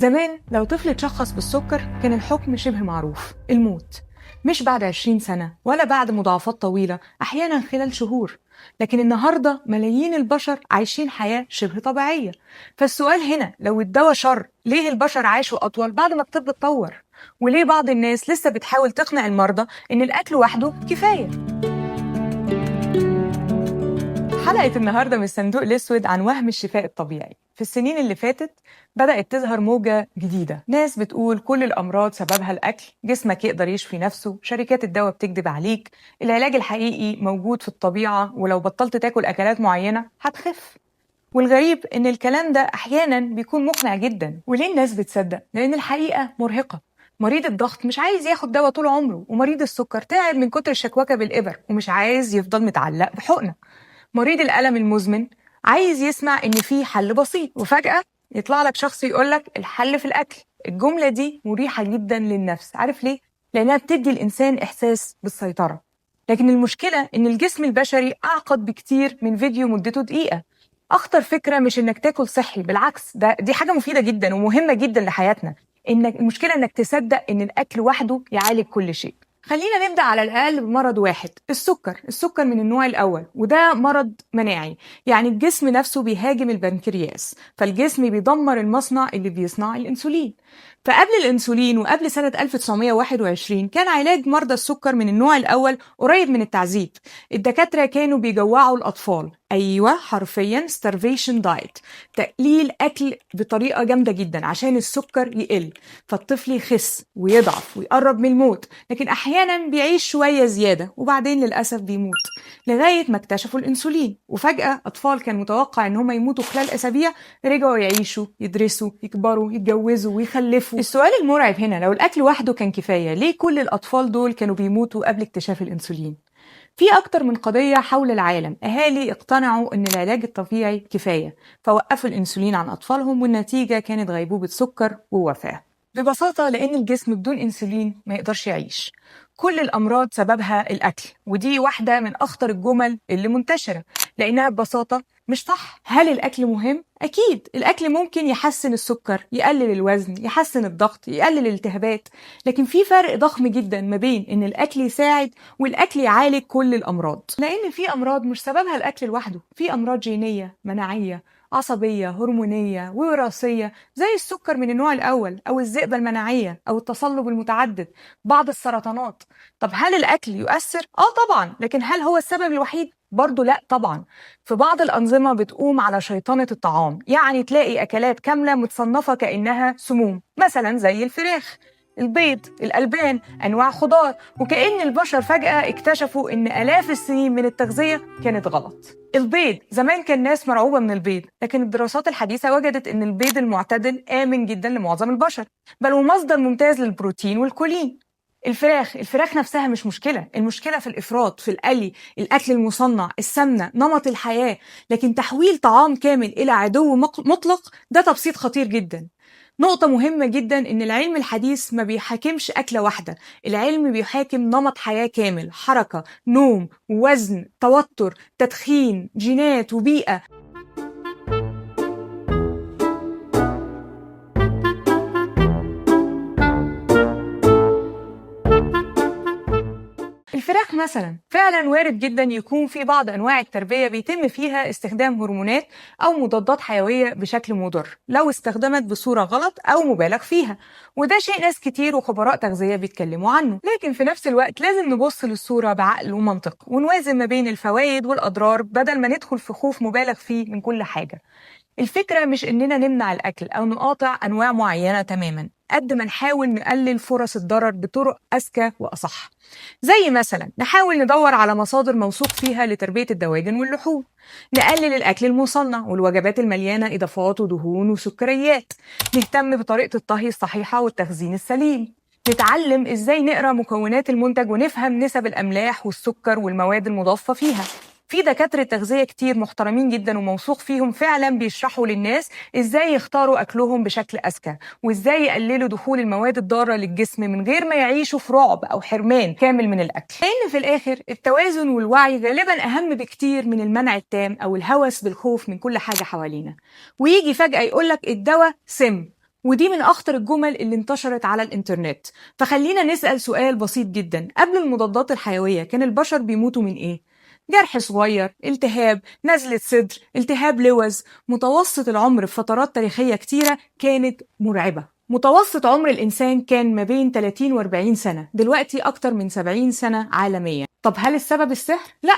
زمان لو طفل اتشخص بالسكر كان الحكم شبه معروف، الموت. مش بعد 20 سنة ولا بعد مضاعفات طويلة، أحيانا خلال شهور. لكن النهاردة ملايين البشر عايشين حياة شبه طبيعية. فالسؤال هنا، لو الدواء شر، ليه البشر عاشوا أطول بعد ما الطب اتطور؟ وليه بعض الناس لسه بتحاول تقنع المرضى إن الأكل وحده كفاية؟ حلقة النهاردة من الصندوق الأسود عن وهم الشفاء الطبيعي. في السنين اللي فاتت بدأت تظهر موجة جديدة، ناس بتقول كل الأمراض سببها الأكل، جسمك يقدر يشفي نفسه، شركات الدواء بتكذب عليك، العلاج الحقيقي موجود في الطبيعة، ولو بطلت تاكل أكلات معينة هتخف. والغريب إن الكلام ده أحيانا بيكون مقنع جدا. وليه الناس بتصدق؟ لأن الحقيقة مرهقة. مريض الضغط مش عايز ياخد دواء طول عمره، ومريض السكر تعب من كتر الشكوكة بالإبر ومش عايز يفضل متعلق بحقنة. مريض الألم المزمن عايز يسمع إن في حل بسيط، وفجأة يطلع لك شخص يقول لك الحل في الأكل. الجملة دي مريحة جدا للنفس، عارف ليه؟ لأنها بتدي الإنسان إحساس بالسيطرة. لكن المشكلة إن الجسم البشري أعقد بكتير من فيديو مدته دقيقة. أخطر فكرة مش إنك تاكل صحي، بالعكس ده دي حاجة مفيدة جدا ومهمة جدا لحياتنا. إنك المشكلة إنك تصدق إن الأكل وحده يعالج كل شيء. خلينا نبدأ على الأقل بمرض واحد، السكر. السكر من النوع الأول، وده مرض مناعي، يعني الجسم نفسه بيهاجم البنكرياس، فالجسم بيدمر المصنع اللي بيصنع الأنسولين. فقبل الأنسولين وقبل سنة 1921 كان علاج مرضى السكر من النوع الأول قريب من التعذيب. الدكاترة كانوا بيجوعوا الأطفال، أيوة حرفيا starvation diet، تقليل أكل بطريقة جامدة جدا عشان السكر يقل، فالطفل يخس ويضعف ويقرب من الموت، لكن أحيانا بيعيش شوية زيادة وبعدين للأسف بيموت، لغاية ما اكتشفوا الأنسولين. وفجأة أطفال كان متوقع إن هم يموتوا خلال أسابيع رجعوا يعيشوا، يدرسوا، يكبروا، يتجوزوا ويخلفوا. السؤال المرعب هنا، لو الأكل وحده كان كفاية، ليه كل الأطفال دول كانوا بيموتوا قبل اكتشاف الأنسولين؟ في أكتر من قضية حول العالم، أهالي اقتنعوا إن العلاج الطبيعي كفاية فوقفوا الأنسولين عن أطفالهم، والنتيجة كانت غيبوبة سكر ووفاة. ببساطة لأن الجسم بدون أنسولين ما يقدرش يعيش. كل الأمراض سببها الأكل، ودي واحدة من أخطر الجمل اللي منتشرة لأنها ببساطة مش صح. هل الأكل مهم؟ أكيد الأكل ممكن يحسن السكر، يقلل الوزن، يحسن الضغط، يقلل الالتهابات، لكن في فرق ضخم جدا ما بين إن الأكل يساعد والأكل يعالج كل الأمراض. لأن في أمراض مش سببها الأكل لوحده، في أمراض جينية، مناعية، عصبية، هرمونية، ووراثية، زي السكر من النوع الأول أو الذئبة المناعية أو التصلب المتعدد، بعض السرطانات. طب هل الأكل يؤثر؟ آه طبعا، لكن هل هو السبب الوحيد؟ برضو لا طبعا. في بعض الأنظمة بتقوم على شيطنة الطعام، يعني تلاقي أكلات كاملة متصنفة كأنها سموم، مثلا زي الفراخ، البيض، الألبان، أنواع خضار، وكأن البشر فجأة اكتشفوا إن آلاف السنين من التغذية كانت غلط. البيض زمان كان ناس مرعوبة من البيض، لكن الدراسات الحديثة وجدت إن البيض المعتدل آمن جدا لمعظم البشر، بل ومصدر ممتاز للبروتين والكولين. الفراخ نفسها مش مشكلة، المشكلة في الإفراط، في القلي، الأكل المصنع، السمنة، نمط الحياة. لكن تحويل طعام كامل إلى عدو مطلق ده تبسيط خطير جدا. نقطة مهمة جدا إن العلم الحديث ما بيحاكمش أكلة واحدة، العلم بيحاكم نمط حياة كامل، حركة، نوم، وزن، توتر، تدخين، جينات وبيئة. الفراخ مثلا فعلا وارد جدا يكون في بعض انواع التربيه بيتم فيها استخدام هرمونات او مضادات حيويه بشكل مضر لو استخدمت بصوره غلط او مبالغ فيها، وده شيء ناس كتير وخبراء تغذيه بيتكلموا عنه. لكن في نفس الوقت لازم نبص للصوره بعقل ومنطق ونوازن ما بين الفوائد والاضرار بدل ما ندخل في خوف مبالغ فيه من كل حاجه. الفكرة مش إننا نمنع الأكل أو نقاطع أنواع معينة تماما، قد ما نحاول نقلل فرص الضرر بطرق أذكى وأصح. زي مثلا نحاول ندور على مصادر موثوق فيها لتربية الدواجن واللحوم، نقلل الأكل المصنع والوجبات المليانة إضافات ودهون وسكريات، نهتم بطريقة الطهي الصحيحة والتخزين السليم، نتعلم إزاي نقرأ مكونات المنتج ونفهم نسب الأملاح والسكر والمواد المضافة فيها. في دكاترة تغذية كتير محترمين جدا وموثوق فيهم فعلا بيشرحوا للناس ازاي يختاروا اكلهم بشكل اذكى وازاي يقللوا دخول المواد الضارة للجسم من غير ما يعيشوا في رعب او حرمان كامل من الاكل. لان في الاخر التوازن والوعي غالبا اهم بكتير من المنع التام او الهوس بالخوف من كل حاجة حوالينا. ويجي فجأة يقولك الدواء سم، ودي من أخطر الجمل اللي انتشرت على الإنترنت. فخلينا نسأل سؤال بسيط جدا، قبل المضادات الحيوية كان البشر بيموتوا من إيه؟ جرح صغير، التهاب، نزلة صدر، التهاب لوز. متوسط العمر في فترات تاريخية كتيرة كانت مرعبة. متوسط عمر الإنسان كان ما بين 30 و 40 سنة، دلوقتي أكتر من 70 سنة عالميا. طب هل السبب السحر؟ لا،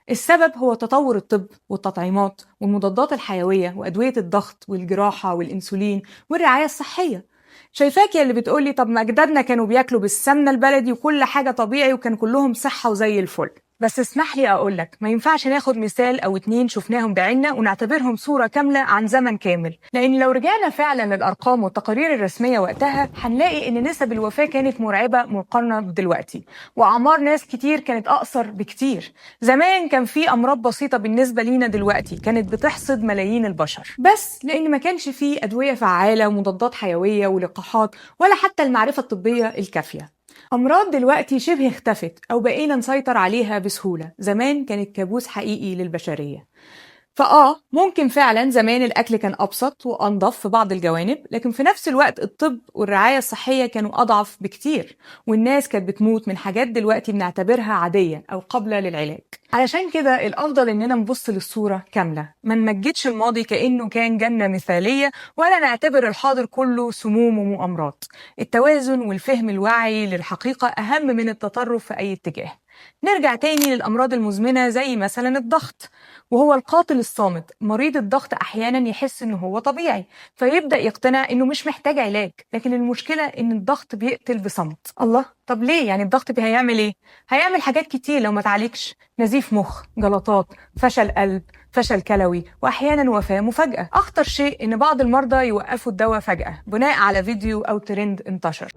السبب هو تطور الطب والتطعيمات والمضادات الحيوية وأدوية الضغط والجراحة والإنسولين والرعاية الصحية. شايفاك يا اللي بتقولي طب ما أجدادنا كانوا بياكلوا بالسمنة البلدي وكل حاجة طبيعي وكان كلهم صحة وزي الفل. بس اسمح لي أقولك، ما ينفعش ناخد مثال أو اتنين شفناهم بعيننا ونعتبرهم صورة كاملة عن زمن كامل، لأن لو رجعنا فعلا للأرقام والتقارير الرسمية وقتها هنلاقي إن نسب الوفاة كانت مرعبة مقارنة بدلوقتي، وأعمار ناس كتير كانت أقصر بكتير. زمان كان في أمراض بسيطة بالنسبة لينا دلوقتي كانت بتحصد ملايين البشر، بس لأن ما كانش فيه أدوية فعالة ومضادات حيوية ولقاحات ولا حتى المعرفة الطبية الكافية. أمراض دلوقتي شبه اختفت أو بقينا نسيطر عليها بسهولة، زمان كانت كابوس حقيقي للبشرية. فآه ممكن فعلا زمان الأكل كان أبسط وأنظف في بعض الجوانب، لكن في نفس الوقت الطب والرعاية الصحية كانوا أضعف بكتير، والناس كانت بتموت من حاجات دلوقتي بنعتبرها عادية أو قابلة للعلاج. علشان كده الأفضل إننا نبص للصورة كاملة، ما نمجدش الماضي كأنه كان جنة مثالية، ولا نعتبر الحاضر كله سموم ومؤامرات. التوازن والفهم الواعي للحقيقة أهم من التطرف في أي اتجاه. نرجع تاني للأمراض المزمنة زي مثلا الضغط، وهو القاتل الصامت. مريض الضغط أحيانا يحس إنه هو طبيعي فيبدأ يقتنع إنه مش محتاج علاج، لكن المشكلة إن الضغط بيقتل بصمت. الله، طب ليه يعني الضغط هيعمل إيه؟ هيعمل حاجات كتير لو ما تعالجش: نزيف مخ، جلطات، فشل قلب، فشل كلوي، وأحيانا وفاة مفاجأة. أخطر شيء إن بعض المرضى يوقفوا الدواء فجأة بناء على فيديو أو ترند انتشر.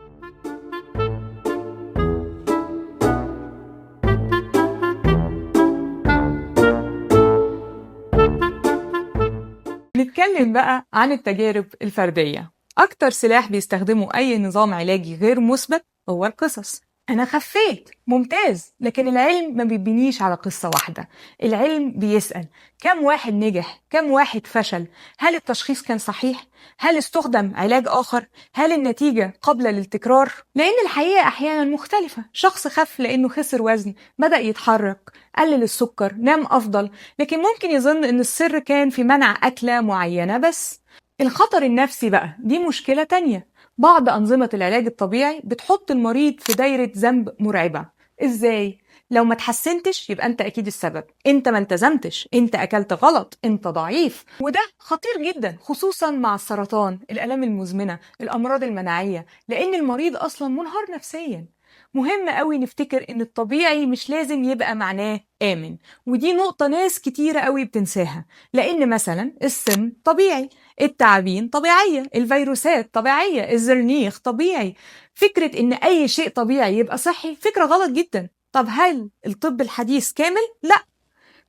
نتكلم بقى عن التجارب الفردية. أكتر سلاح بيستخدمه أي نظام علاجي غير مثبت هو القصص. أنا خفيت، ممتاز، لكن العلم ما بيبنيش على قصة واحدة. العلم بيسأل كم واحد نجح، كم واحد فشل، هل التشخيص كان صحيح، هل استخدم علاج آخر، هل النتيجة قابلة للتكرار؟ لأن الحقيقة أحيانا مختلفة. شخص خف لأنه خسر وزن، بدأ يتحرك، قلل السكر، نام أفضل، لكن ممكن يظن إن السر كان في منع أكلة معينة بس. الخطر النفسي بقى دي مشكلة تانية. بعض أنظمة العلاج الطبيعي بتحط المريض في دايرة ذنب مرعبة. إزاي؟ لو ما تحسنتش يبقى أنت أكيد السبب، أنت ما التزمتش، أنت أكلت غلط، أنت ضعيف. وده خطير جدا، خصوصا مع السرطان، الآلام المزمنة، الأمراض المناعية، لأن المريض أصلا منهار نفسيا. مهم قوي نفتكر إن الطبيعي مش لازم يبقى معناه آمن، ودي نقطة ناس كتيرة قوي بتنساها. لأن مثلا السم طبيعي، التعابين طبيعية، الفيروسات طبيعية، الزرنيخ طبيعي. فكرة إن أي شيء طبيعي يبقى صحي فكرة غلط جدا. طب هل الطب الحديث كامل؟ لا.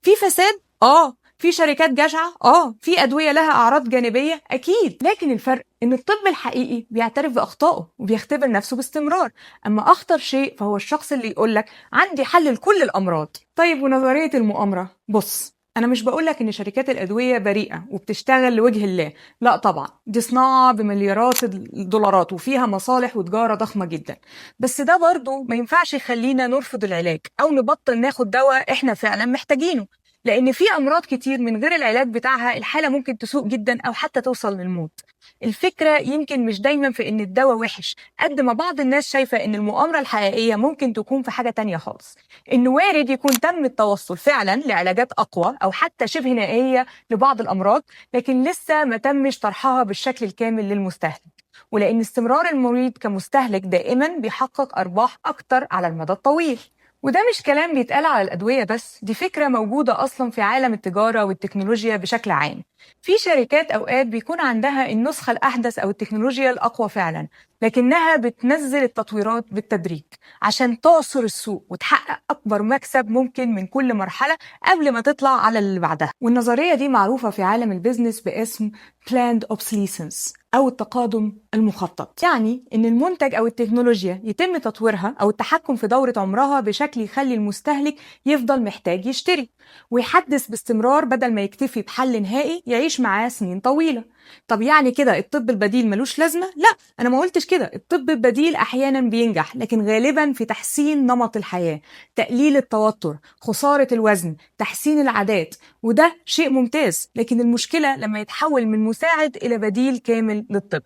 في فساد؟ آه. في شركات جشعة؟ آه. في أدوية لها أعراض جانبية؟ أكيد. لكن الفرق إن الطب الحقيقي بيعترف بأخطائه وبيختبر نفسه باستمرار. أما أخطر شيء فهو الشخص اللي يقولك عندي حل لكل الأمراض. طيب ونظرية المؤامرة؟ بص، أنا مش بقولك إن شركات الأدوية بريئة وبتشتغل لوجه الله، لا طبعا، دي صناعة بمليارات الدولارات وفيها مصالح وتجارة ضخمة جدا. بس ده برضو ما ينفعش يخلينا نرفض العلاج أو نبطل ناخد دواء إحنا فعلا محتاجينه، لأن في أمراض كتير من غير العلاج بتاعها الحالة ممكن تسوء جدا أو حتى توصل للموت. الفكرة يمكن مش دايما في إن الدواء وحش، قد ما بعض الناس شايفة إن المؤامرة الحقيقية ممكن تكون في حاجة تانية خالص، إنه وارد يكون تم التوصل فعلا لعلاجات أقوى أو حتى شبه نهائية لبعض الأمراض، لكن لسه ما تمش طرحها بالشكل الكامل للمستهلك. ولأن استمرار المريض كمستهلك دائما بيحقق أرباح أكتر على المدى الطويل. وده مش كلام بيتقال على الأدوية بس، دي فكرة موجودة أصلا في عالم التجارة والتكنولوجيا بشكل عام. في شركات أوقات بيكون عندها النسخة الأحدث أو التكنولوجيا الأقوى فعلا، لكنها بتنزل التطويرات بالتدريج عشان تعصر السوق وتحقق أكبر مكسب ممكن من كل مرحلة قبل ما تطلع على اللي بعدها. والنظرية دي معروفة في عالم ال business باسم Planned Obsolescence أو التقادم المخطط. يعني إن المنتج أو التكنولوجيا يتم تطويرها أو التحكم في دورة عمرها بشكل يخلي المستهلك يفضل محتاج يشتري ويحدث باستمرار، بدل ما يكتفي بحل نهائي يعيش معاه سنين طويلة. طب يعني كده الطب البديل ملوش لازمة؟ لا، أنا ما قلتش كده. الطب البديل أحيانا بينجح، لكن غالبا في تحسين نمط الحياة، تقليل التوتر، خسارة الوزن، تحسين العادات، وده شيء ممتاز. لكن المشكلة لما يتحول من مساعد إلى بديل كامل للطب.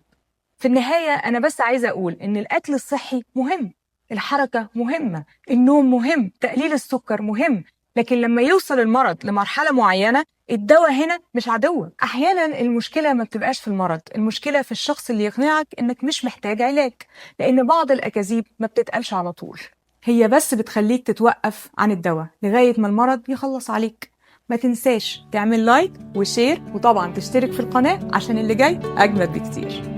في النهاية أنا بس عايزة أقول إن الأكل الصحي مهم، الحركة مهمة، النوم مهم، تقليل السكر مهم، لكن لما يوصل المرض لمرحلة معينة الدواء هنا مش عدو. أحيانا المشكلة ما بتبقاش في المرض، المشكلة في الشخص اللي يقنعك إنك مش محتاج علاج، لأن بعض الأكاذيب ما بتتقالش على طول، هي بس بتخليك تتوقف عن الدواء لغاية ما المرض يخلص عليك. ما تنساش تعمل like و share، وطبعا تشترك في القناة عشان اللي جاي أجمد بكتير.